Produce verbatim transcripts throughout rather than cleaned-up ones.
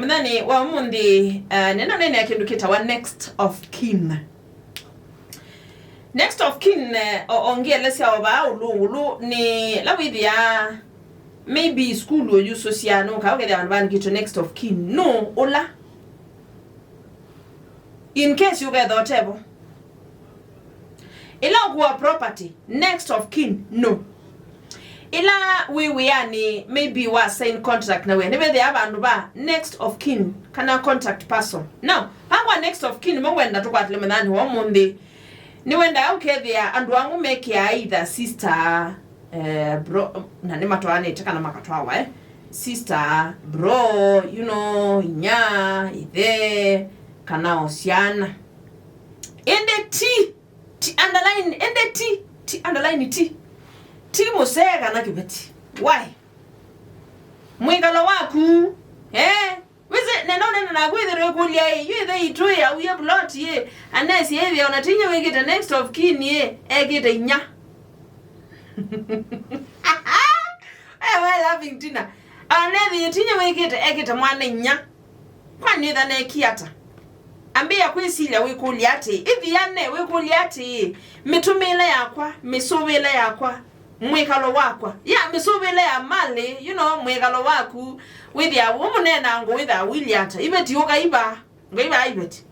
Mũthenya wa ũmũnthĩ, uh, nenda nene ya kĩndũ kĩtawa next of kin. Next of kin, eh, o- ongelesya o vaa ũlũngũlũ nĩ la wĩthĩa maybe school ũyusũsya nũka ũkethĩa vandũ vandĩkĩtwe next of kin nũ ũla, in case ũketha ũtevo. Ĩla ũkũa property, next of kin nũ? Ĩla wĩ wĩanĩ, maybe wa sign contract na wĩa, nĩvethĩaa vandũ va next of kin kana contact person. Now, vangwa next of kin, mo ngwenda tũkwatĩle mũthenya wa ũmũnthĩ. Nĩwendaa ũkethĩa andũ angũ mekĩaa either sister, eh, bro, na nĩmatwaanĩte kana makatwawa, eh? Sister, bro, you know, inya, ithe, kana o syana. Ĩndĩ ti, ti underline, ĩndĩ ti, ti underline, ti, ti mũsee kana kĩveti. Why? Mwĩkalo waku, eh? Wĩsĩ, nenda ũnena naku ĩthĩrwe ĩkũlya ĩ, yu ĩthe itũ ĩ, auye plot ĩ, anesi ĩthĩa ona tinya wĩkĩte next of kin ĩ, ekĩte inya. Eh, why laughing, Tina? Ona ĩthĩa tinya wĩkĩte, ekĩte mwana inya. Kwani ĩtha neki ata? Ambĩĩa kwĩsilya wĩkũlya atĩĩ, ĩthiane wĩkũlya atĩĩ, mĩtũmĩĩle yakwa, mĩsũvĩĩle yakwa, mwĩkalo wakwa, ya mĩsũvĩĩle ya malĩ, you know, mwĩkalo waku, wĩthĩa wĩ mũneenaa ngũ wĩthĩa wĩlya ata? Iveti ũkaiva, ngaiva iveti.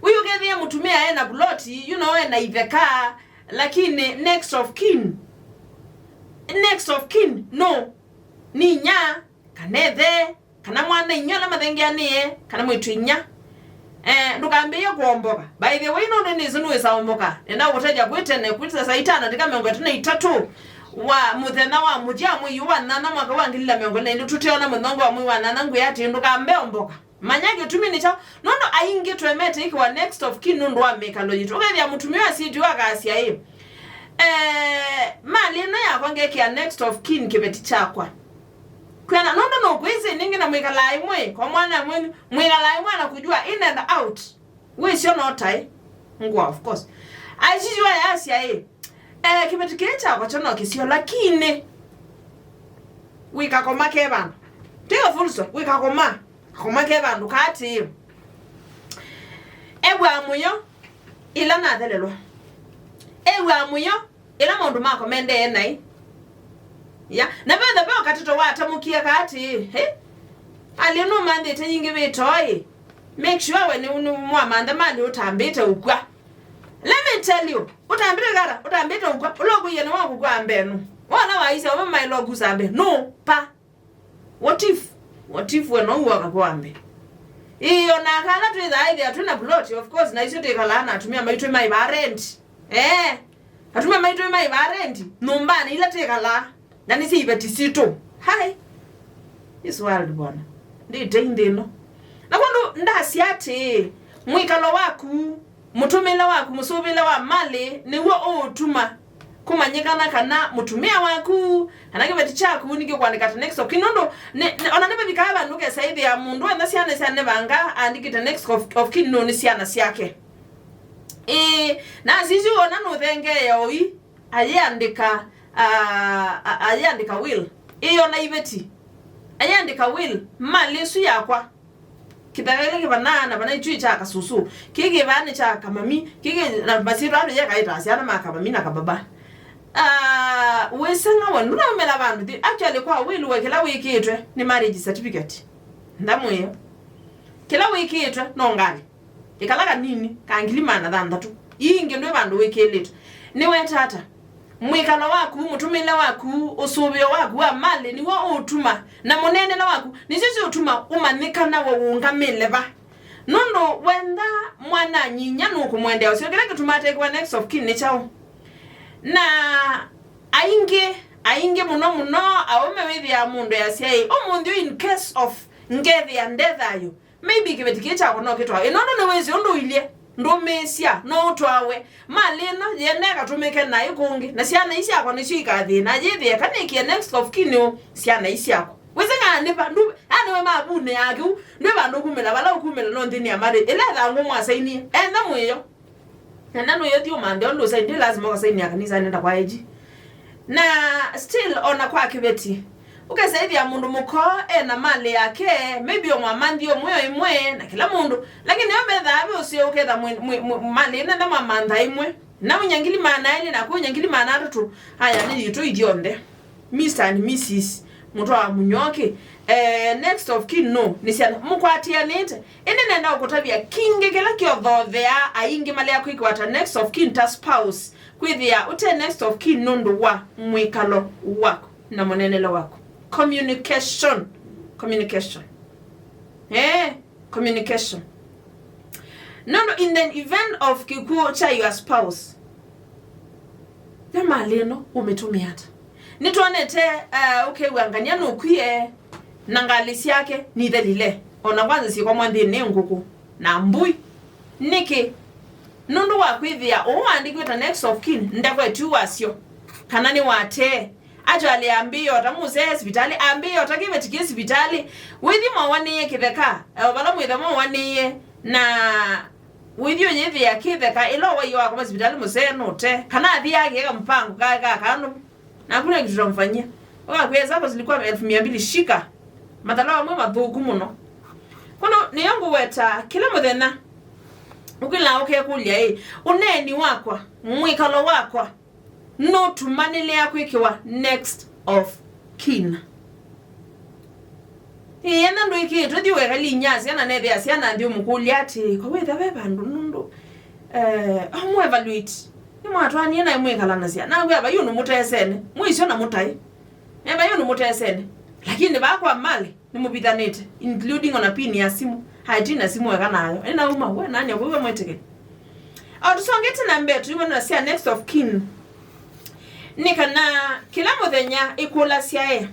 Wĩ ũkethĩa mũtumĩa ena ploti, you know, ena itheka, lakini next of kin, next of kin, no, nĩ inya, kana ĩthe, kana mwana inya ala mathengeanĩe, kana mwĩĩtu inya. Eh, ndũkambĩĩe kũomboka. By the way, nũndũ nĩsĩ nĩwĩsa omboka. Nenda gũkũtethya kwĩ tene, kwĩ saa itano ndĩka mĩongo ĩtatũ na itatũ wa mũthenya wa mũthya mwei wa nyanya mwaka wa ngili na mĩongo ĩlĩ na ilĩ, tũteona mũthongo wa mwei wa nyanya ngwĩa atĩ ndũkambe omboka. Manya kĩtumi nĩ kyaũ? Nũndũ aingĩ twemete ĩkĩwa next of kin nũndũ wa mĩkalo yitũ. Ũkethĩa mũtumĩa wa syĩtũ akasya ĩ, eh, malĩ ĩno yakwa ngekĩa next of kin kĩveti kyakwa. Kwĩana nũndũ nũkwĩsĩ nĩngĩ na mwĩkalaa ĩmwe, kwa mwana mwenyu, mwĩkalaa ĩmwe na kujua in and out. Wĩsyo no taĩ. Ngwa, of course. Aishiwa yasya ĩ, eh, kĩveti kĩĩ kyakwa kyo no kĩsyo, lakini wĩkakoma ke vandũ. Take a full stop, wĩkakoma. Kakoma ke vandũ kaatĩĩ. Ew'aa mũyo ĩla nathelelwa. Ew'aa mũyo ĩla maũndũ makwa mendee naĩ. Ya, na vetha ve ũkatĩto watamũkie kaatĩĩ, he? Alĩ nũmanthĩte yingĩ vĩtoĩ. Make sure we nĩ, nĩ mwamantha malĩ ũtambĩte ũkw'a. Let me tell you, ũtambĩte kata, ũtambĩte ũkw'a. Ũla ũkũie nĩ wakũkw'a mbenu. Wona waisya ũme maĩla ũkusa mbe. No, pa. What if? What if we no uoka kwambe? Ĩĩ, ona akala twĩthaa ĩthĩa twĩ na plot, of course, na isu twĩkalaa na atumia maitũ maivaa rent. Eh, atumia maitũ maivaa rent nyũmbanĩ ila twĩkalaa, na nĩsyo iveti sitũ. Hi. This world, bwana. Ndĩte nthĩ ĩno. Na kwondũ ndasya atĩ, mwĩkalo waku, mũtũmĩle waku, mũsũvĩle wa malĩ, nĩw'o ũũtuma kũmanyĩkana kana mũtumĩa waku, kana kĩveti kyaku nĩkĩũkũandĩka ta next of kin. Nũndũ nĩ, nĩ, ona nĩvavikaa vandũ ũkesa ĩthĩa mũndũ enda syana sya nĩvanga aandĩkĩte next of, of kin nũũ nĩ syana syake. Ĩĩ, na sisi ona nũthengeea ũi, ayĩandĩka, ah, a- ayĩandĩka will. Ĩĩ, ona iveti. Ayĩandĩka will, malĩ ĩsu yakwa. Kĩthaka kĩla kĩvanaa na vana itui kya kasusu. Kĩĩ kĩvaa nĩ kya kamami. Kĩĩ kĩ-, na masyĩtwa andũ yekaĩtaa syana ma kamami na kababa. Ah, wĩseng'a we, ndũnaumĩla vandũ. Thi-, actually, kwa will we kĩla wĩkĩtwe nĩ marriage certificate. Ndamwĩo. Kĩla wĩkĩtwe no ngalĩ. Ĩkala kanini ka ngili maana thanthatũ. Ii ingĩ ndwĩ vandũ wĩkĩlĩtwe. Nĩweta ata? Mwĩkalo waku, mũtũmĩle waku, ũsũvĩo waku wa malĩ nĩw'o ũũtuma, na mũneenele waku, nĩsyo siũtuma ũmanyĩkana we ũũngamĩle va. Nũndũ wenda mwana nyinya nũkũmwendea ũseo, kĩla kĩtumaa atekĩwa next of kin nĩ kyaũ? Na aingĩ, aingĩ mũno mũno, aũme wĩthĩaa mũndũ easya ĩ, ũmũnthĩ ũyũ in case of ngethĩa nde thayũ, maybe kĩveti kĩĩ kyakwa no kĩtwawe. Ĩ nũndũ nĩwĩsĩ ũndũ ũilye, ndũmĩĩsya, no ũtwawe. Malĩ ĩno yenda ĩkatũmĩke naĩ kũngĩ, na syana ii syakwa nĩsyo ikathĩna, yĩthĩe kanĩkie next of kin nĩ syana ii syakwa. Wĩsĩ kana nĩ va, ndu, yani we mavunĩaa kĩu, ndwĩ vandũ ũkumĩla, vala ũkumĩla no nthĩnĩ ya marriage. Ĩla ĩthangũ mwasainie, entha mwĩyo. Na nda nũyĩthi ũmanthe ũndũ ũsaini, ndĩ lazima ũkasainĩa kanisanĩ ta kwa ĩji. Na still, ona kwa kĩveti, Ũkesa ĩthĩa mũndũ mũka e na malĩ yake, maybe o mwamanthi ũmwe o ĩmwe na kĩla mũndũ, lakini nĩo methaa ve ũseo ũketha mwĩ- mwĩ- mwĩ- malĩ ĩnene mwamantha ĩmwe. Na unya ngili maana elĩ na kunya ngili maana atatũ, aya nĩ yitũ ithyonthe. Mister and Missus Mũtwa wa Mũnyoki. Eh, next of kin no nĩ syana mũkwatĩanĩte. Ĩndĩ nenda ũkũtavya kingĩ kĩla kĩothotheaa aingĩ malea kwĩkĩwa ta next of kin ta spouse, kwĩthĩa ũte next of kin nũndũ wa mwĩkalo waku na mũneenele waku. Communication. Communication. Eh, communication. Nũndũ in the event of kĩkw'ũ kya your spouse, ya malĩ ĩno ũmĩtũmĩa ata? Nĩtwonete uh, ũkew'a ngania nũkwie na ngalĩ syake nithelile, ona kwanza syĩkwamwa nthĩnĩ ngũkũ na mbũi. Nĩkĩ? Nũndũ wa kwĩthĩa ũũ waandĩkiwe ta next of kin ndakwetu wasyo kana nĩwatee. Actually, ambĩĩe ota mũsee sivitalĩ, ambĩĩe ota kĩveti kĩ sivitalĩ. Wĩthi mwawanĩie kĩtheka, o vala mwĩtha mwawanĩie, na wĩthi ũyĩthĩa kĩtheka, ĩla ũwaiyo wakoma sivitalĩ mũsee nũte, kana athi akĩeka mpango kaĩ ka kano, na hakuna kitu tutamfanyia. Ũkakwĩa zako zilikuwa elfu mia mbili, shika. Mathalao amwe mathũku mũno. Kono nĩyo ngũweta kĩla mũthenya, ũkĩlaa ũkekũlya ĩ, ũneeni wakwa, mwĩkalo wakwa, nũtũmanĩlea kwĩkĩwa next of kin. Ĩĩ, ena ndwĩkĩtwe, thi wekali inya syana nethĩa syana nthĩ ũmũkũlya atĩ, kwa wĩtha ve vandũ nũndũ, eh, amũ evaluate. Nĩmwatwanie naĩ mwĩkalanasya. Nakwĩa vai ũndũ mũtesene. Mwĩsyo na mũtaĩ. Eva yu nĩmũtesene. Lakini vaa kwa malĩ, nĩmũvithanĩte, including ona pin ya simũ. Haĩ ti na simũ eka nayo. Ĩnauma, we nani akwĩw'a mwĩtĩkĩli? O tũsongete na mbee, tũimanana sya next of kin. Nĩ kana kĩla mũthenya ĩkũlasya e,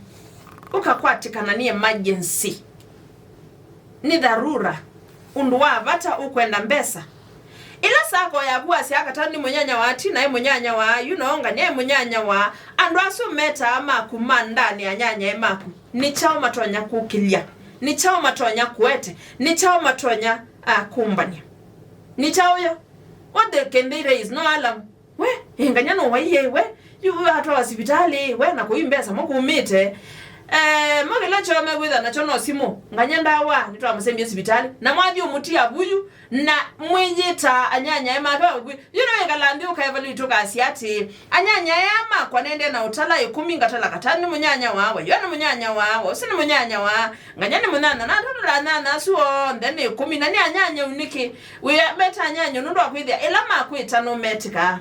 ũkakwatĩkana nĩ emergency. Nĩ dharura, ũndũ wa vata ũkwenda mbesa. Ĩla sako yaku wasya katani nĩ mũnyanya wa Tina, ĩ mũnyanya wa Yunonga, nĩ mũnyanya wa andũ asu metaa maku ma ndani, anyanyae maku, nĩ kyaũ matonya kũkĩlya? Nĩ kyaũ matonya kũete? Nĩ kyaũ matonya uh, kũmbany'a? Nĩ kyaũ yo? What they can they raise? No alarm. We, ĩ, nganya nũwaiye, we, yu atwawa sivitalĩ, we, na kũi mbesa mo kumĩte. Eh, mo kĩla kyoo mekwĩtha nakyo no simũ, nganya ndawa, nĩtwamũsemie sivitalĩ. Na mwathi ũmũtia vuyu, na mwĩyĩta anyanyae make vakuvĩ. Yu nĩwĩkala nthĩ ũkaevaluate ũkasya atĩ, anyanyae aa makwa nende na ũtala ĩkũmi ngatala katani nĩ mũnyanya wawa, yu nĩ mũnyanya wawa, ũsu nĩ mũnyanya wa, nganya nĩ mũnyanya, na atala anyanya asu onthe nĩ ĩkũmi, na nĩ anyanya unĩkĩ? Wĩa meta anyanyo nũndũ wa kwĩthĩa ĩla makwĩta nũmetĩkaa.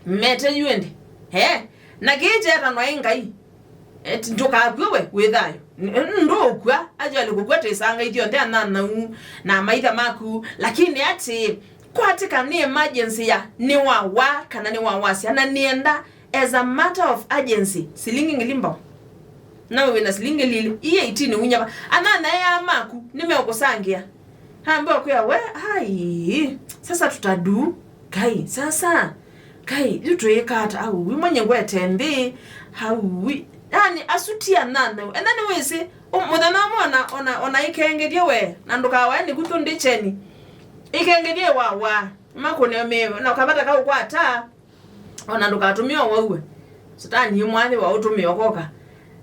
Mete yu ĩndĩ. Eh? Na kĩĩ kyetanwa ĩ Ngai. Eti ndũkakw'e we wĩ thayũ. N- ndũũkw'a, actually kũkw'a twĩsanga ithyonthe anyanyaũ na amaitha maku. Lakini atĩ, kwatĩka nĩ emergency ya nĩ wawa kana nĩ wawasya, na nĩenda as a matter of urgency, silingi ngili mbao. Nawe wĩna silingi lili, ii eighteen unyava. Anyanyae aa maku nĩmeũkũsangĩa. Ambe ũkwĩa we, ai, sasa tutadu. Kai, sasa. Kai, yu twĩĩka ata? Au, wi mwenye ngwete nthĩ. Au, wi. Yani, asu ti anyanyaũ. Enda nĩwĩsĩ, ũ- mũthenya ũmwe ona, ona, ona ikengethye we, na ndũkawae nĩku tũndĩ kyeni. Ikengethye wawa. Makũne me, na ũkavata kaũkwata. Ona ndũkatũmĩe o wauwe. Satani ĩ mwathi wa ũtũmĩe ũkoka.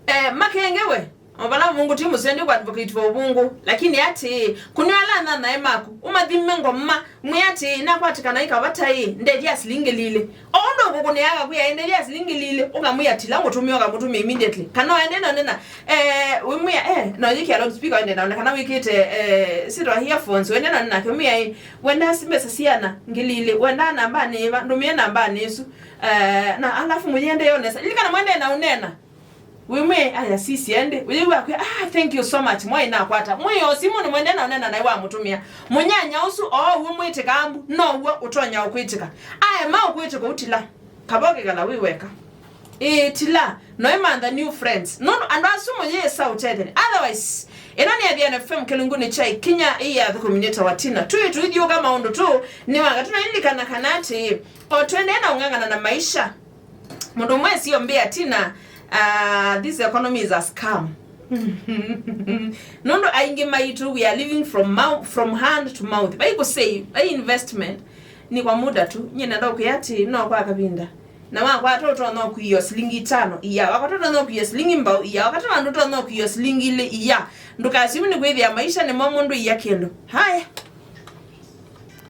Eh, makenge we. O vala ũvũngũ ti mũseo, ndi kũ advocate for ũvũngũ. Lakini atĩ, kũnĩ ala anyanyae maku, ũmathime ngoma, mwĩ atĩ, nakwatĩkana ĩkavata ĩ, ndethya silingi lili. O ũndũ ũkũkũnĩaga kwĩa ĩ, ndethya silingi lili, ũkamwĩa tila ngũtũmĩa, ũkamũtũmĩa immediately. Kana waende na nena, eh, wĩmwĩa, eh, no yĩkĩa loudspeaker wende naone, kana wĩkĩte, eh, sitwa earphones, wende na nena, kĩmwĩa ĩ, wenda mbesa siana, ngili ili, wenda namba nĩ ĩva, ndũmĩe namba nĩ ĩsu. Eh, na alafu mũyende yonesa. Lilikana mwende na ũnena. Wĩmwĩe, aya, sisi, ende. Ũyĩw'a akwĩa, ah, thank you so much. Mwai nakwata. Mwĩ o simũ nĩ mwende na ũnena naĩ wamũtũmĩa. Mũnyanya ũsu, o ũw'o mwĩtĩkambu, now'o ũtonya ũkwĩtĩka. Aema ũkwĩtĩka ũtila. Kava ũkĩkala wĩ weka. Ĩĩ, tila. No ĩmantha new friends. Nũndũ andũ asu mũyĩsa ũtethele. Otherwise, ĩno nĩ Athiani F M kĩlungunĩ kya ikinya ĩya thũkũminĩte wa Tina. Twĩ tũithiũka maũndũ tũ, nĩ wanga tũnailikana kana atĩ, o twendee na ũng'ang'ana na maisha. Mũndũ ũmwe sio mbĩa Tina, uh, this economy is a scam. Nũndũ aingĩ maitũ, we are living from mouth, from hand to mouth. Vai kũsei, vai investment, ni kwa muda tu. Nyie nenda ũkwĩa atĩ, no kwa kavinda. Na wakwata ũtonya ũkuio silingi itano, ia. Wakwata ũtonya ũkuio silingi mbau, ia. Wakwata vandũ ũtonya ũkuio silingi ilĩ, ia. Ndũkasimu nĩ kwĩthĩa maisha nĩmo mũndũ ia kĩndũ. Haya.